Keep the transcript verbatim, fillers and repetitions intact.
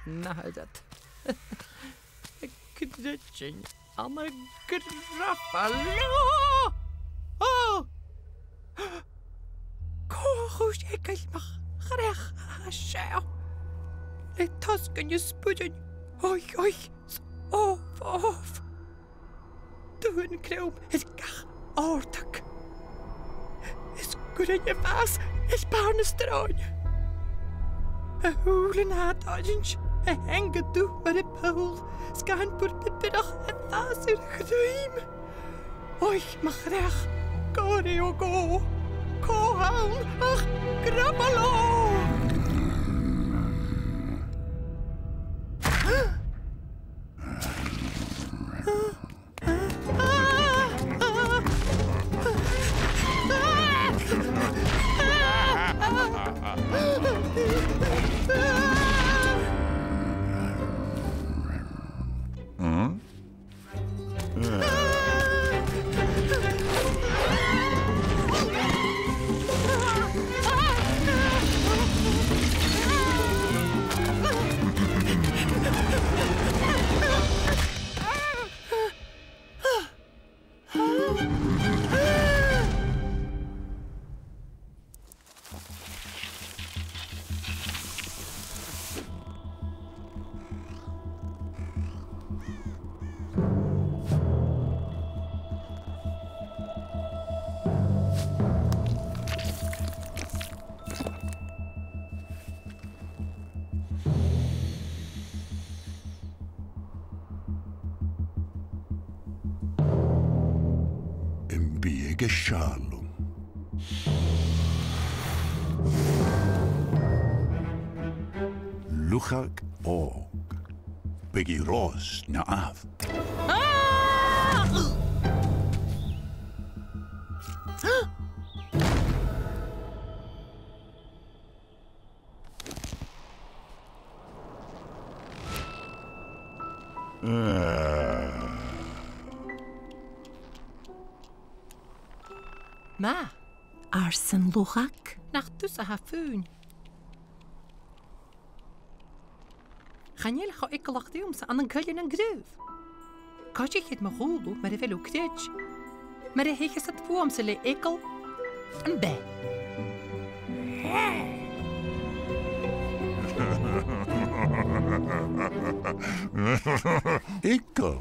Nàire. Creidsinn ann an Gruffalo. Ò! Cò a chuir eagal mo chreach a tha seo? Le tosgain is spùirean. Oich, oich, 's òf, òf. Dubhan crom air gach òrdag. Is gurrainn a' fàs air bàrr na sròine. A shùilean a tha dòigheil, a theanga dubh mar a' phuil, 's gun purpaireachd a' fàs air a chruim. Oich, mo chreach, gòrach, ò gò, cò th' ann ach Gruffalo! Am bi e gu sealladh? Luchag òg. Bidh i ros na amh. Math, ars an luchag. Nach tusa a tha fuinn. Chan eil cho eagalach riumsa ann an coille nan craobh. Coisichidh mo chùlaibh mura bheil thu a' creidsinn. Mura theich iad bhuamsa le eagal, am bi? Eagal?